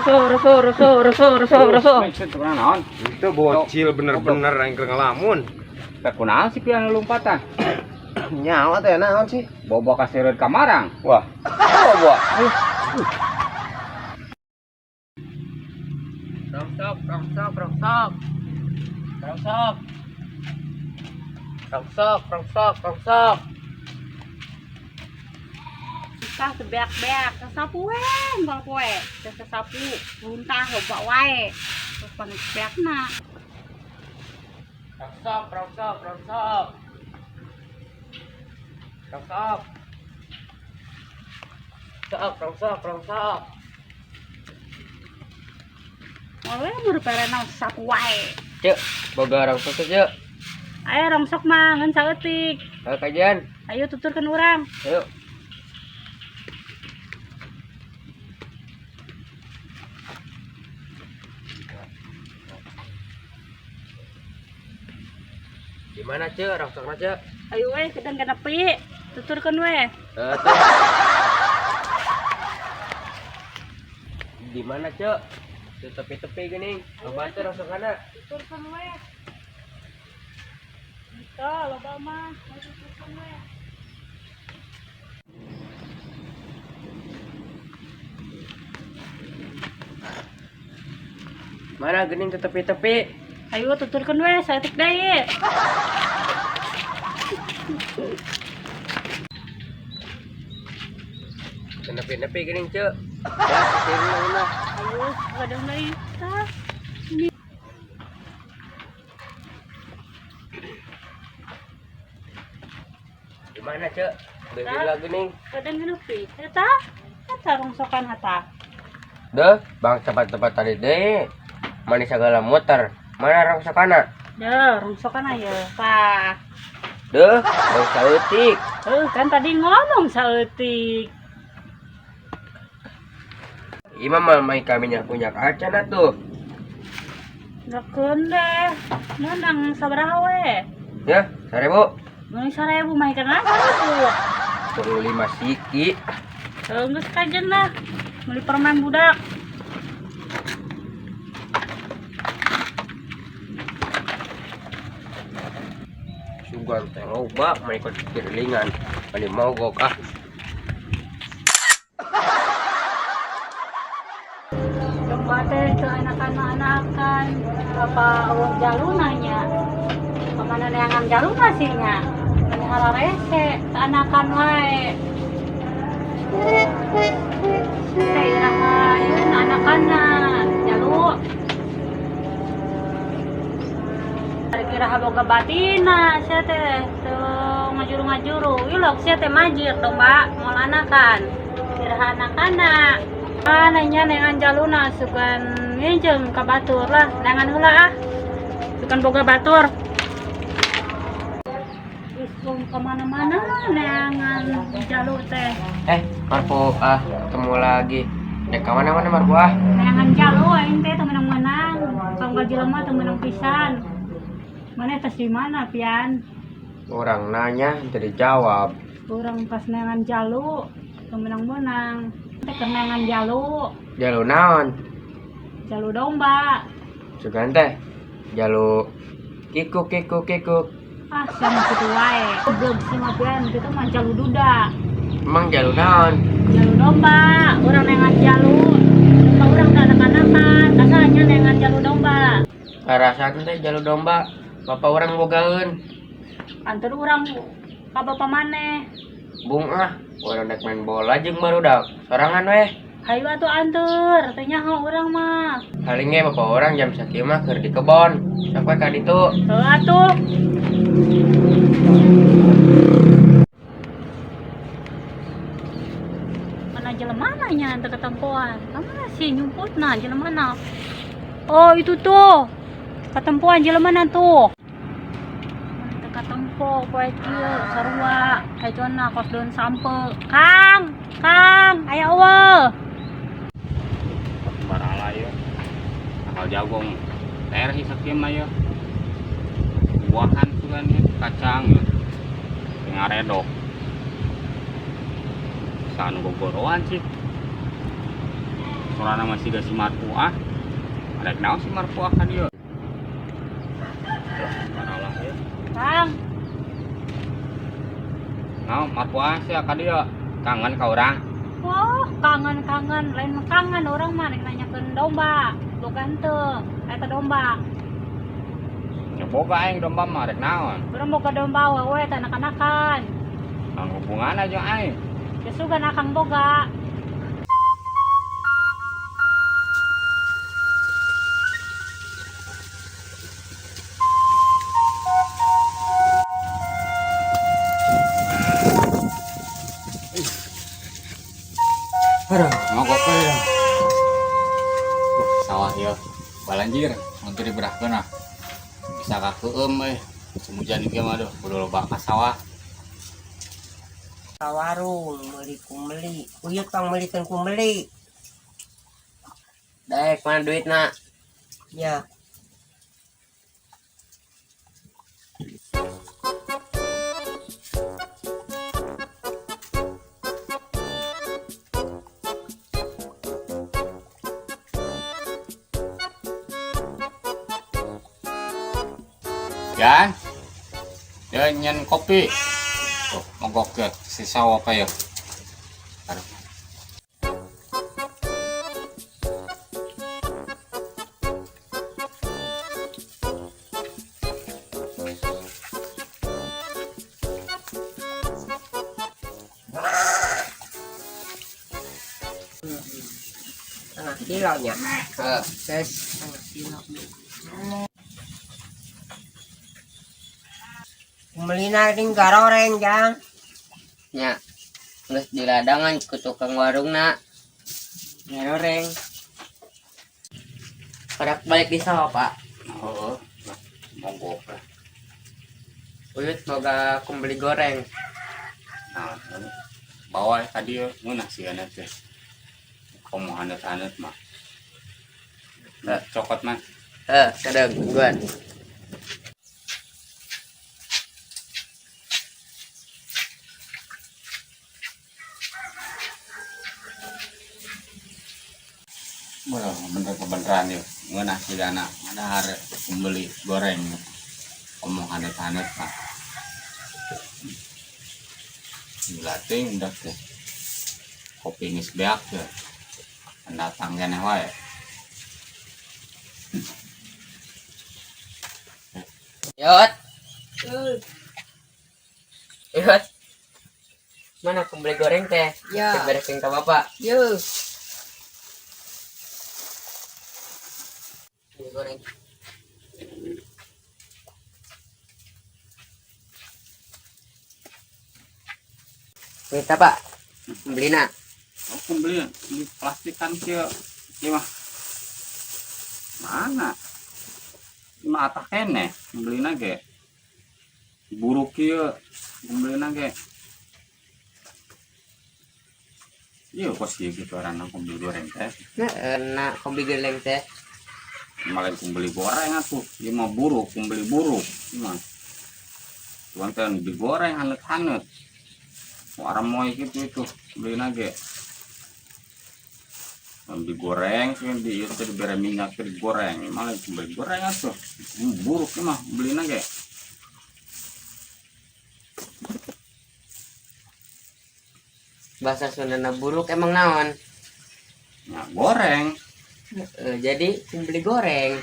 Rongsok, rongsok, rongsok, rongsok, rongsok, rongsok. Naon? Itu bocil bener-bener yang keur ngelamun. Teh kunaon sih pian lompatan? Nyawa teh naon sih? Bobo kaseureut ka marang. Wah. Bobo. Rongsok, rongsok, rongsok. Rongsok. Rongsok, rongsok, rongsok. Susah sebeak-beak, sasapu we, bang poe. Sasapu, runtah loba wae. Terus panik beakna. Rongsok, rongsok, rongsok. Rongsok. Rongsok, rongsok, rongsok. Moal we perena sasapu wae. Cek, boga rongsok teh, Cek. Ayo rongsok mah ngan saeutik. Ayo kajian. Ayo tuturkeun urang. Ayo. Di mana, Cek? Rongsokna, Cek? Ayo we kedang kenepi. Tuturkeun we. Tuh. Di mana, Cek? Di tepi-tepi gini. Loba teh rongsokana. Tuturkeun we. Itu loba mah, ayo tuturkeun we. Mana geuning ke tepi-tepi? Ayo tuturkeun we, saeutik deui. Nepi-nepi geuning, Cek. Ya, tepi mah. Ayo kadang deui. Tah. Di mana, Cek? Beli lagi geuning. Kadang kenepi. Eta, eta rongsokan hata. Deh, bang tempat-tempat tadi deh. Manis segala muter. Mana rongsokana? Deh, rongsokan ayo. Tah. Deh, bang saeutik. Kan tadi ngomong saeutik. Ima mah mai kami punya kaca na tuh. Ngekeun deh. Menang sabaraha we? Ya, 1000. Meunang 1000 mah kana 1000. 25 siki. Geus kajen lah. Beli permen budak. Sugan teh loba mah ikut kirilingan. Mani mogok ah. Domba teh teu anakan-anakan. Apa eueuh jaluna nya? Kamana neangan jaluna sih nya? Mani hararese teu anakan wae. Teh iraha ieu anakanna jalu. Kira boga batina sia teh teu ngajuru-ngajuru. Ieu lok sia teh majir domba moal anakan. Iraha anakanna. Ah nanya neangan jaluna sugan nginjem ka batur lah, neangan heula ah. Sugan boga batur. Geus ka mana-mana neangan jalu teh. Marpo ah, ketemu lagi. Dek ka mana-mana Marpo ah? Neangan jalu aing teh teu menang-menang. Kanggo jelema teu menang pisan. Mana tas di mana pian? Orang nanya teu dijawab. Urang pas neangan jalu teu menang-menang. Teh keur neangan jalu. Jalu naon? Jalu domba. Sugan teh jalu kikuk kikuk kikuk. Ah, sama kitu wae. Goblok sih mah pian, kitu mah jalu duda. Emang jalu naon? Jalu domba, urang neangan jalu. Domba urang teh anak-anakan, kasarnya neangan jalu domba. Karasaan teh jalu domba, bapak urang bogaeun. Anteur urang ka bapa maneh. Bung ah, urang dek main bola jeung barudak. Sorangan weh. Hayu atuh anteur, teu nyaho urang mah. Paling ge bapak urang jam sakieu mah keur di kebon. Sok we ka ditu. Heuh atuh. Mana jelemana nya teu ketempoan. Kamana sih nyumputna jelemana? Oh, itu tuh. Ketempoan jelemana tuh. Teu katempo poe kieu sarua. Kajona kos daun sampe. Kang, Kang, aya eueuh. Barala ieu. Akal jagong. Tereh sakieu mah ieu. Buahan sugan ieu, kacang ieu. Ngaredok. Sanu gogoroan sih. Ngorana masih da si Marpuah. Arek naon si Marpuah ka dieu? Lah, ya. Kang, Naon Marpuah sia ka dieu? Kangen ka urang. wah, kangen-kangen, lain kangen orang mah rek nanyakeun domba. Boga henteu, eta domba. Ya boga aing domba mah rek naon? Urang boga domba we eta anak-anakan. Naon hubunganna jeung aing? Ya sugan akang boga. Aduh, mogok we. Sawah ya, balanjir, mun teu diberahkeun ah. Bisa kakeueum euy. Musim hujan ieu mah duh, kudu loba ka sawah. Ka warung meuli kumbeli. Uyut pang meulikeun kumbeli. Daek mana duitna? Ya. Yan. Ya nyen kopi. Tuh, mogok ya si sawah apa ya? Aduh. Setengah kilo nya. Heeh, setengah kilo. Kumbelina ring garoreng jang. Nya. Geus di ladangan ku tukang warungna. Garoreng. Karak balik di sawah, Pak. Heeh. Mogok. Uyut boga kumbeli goreng. Nah, bawa ka dieu ngeunah sieuna teh. Komo haneut-haneut mah. Nah, cokot mah. Heh, sedeng tungguan. Wah, bener kebeneran ya. Ngeunah sigana dahar kumbeli goreng. Komo haneut-haneut mah. Gila ting udah teh. Kopi geus beak teh. Pendatang keneh wae. Yot. Yot. Mana kumbeli goreng teh? Ya. Beresin ke bapak. Yo, Kumbeli goreng. Minta pak, beli nak. Oh, kumbeli di plastikan kieu. Ieu mah. Mana? Ieu mah atah keneh kumbelina ge. Buruk kieu kumbelina ge. Ieu kos ieu kitu arana kumbeli goreng teh. Nah, nak kumbeli goreng teh. Malah kumbeli goreng atuh. Ieu mah buruk, kumbeli buruk. Ieu mah. Tuan teh nu digoreng haneut-haneut. Waramoy gitu itu belina ge. Yang digoreng, sih di itu diberi minyak digoreng. Malah beli goreng atuh. Buruk ieu mah belina ge. Bahasa Sundana buruk emang naon? Ya goreng. Jadi kumbeli goreng.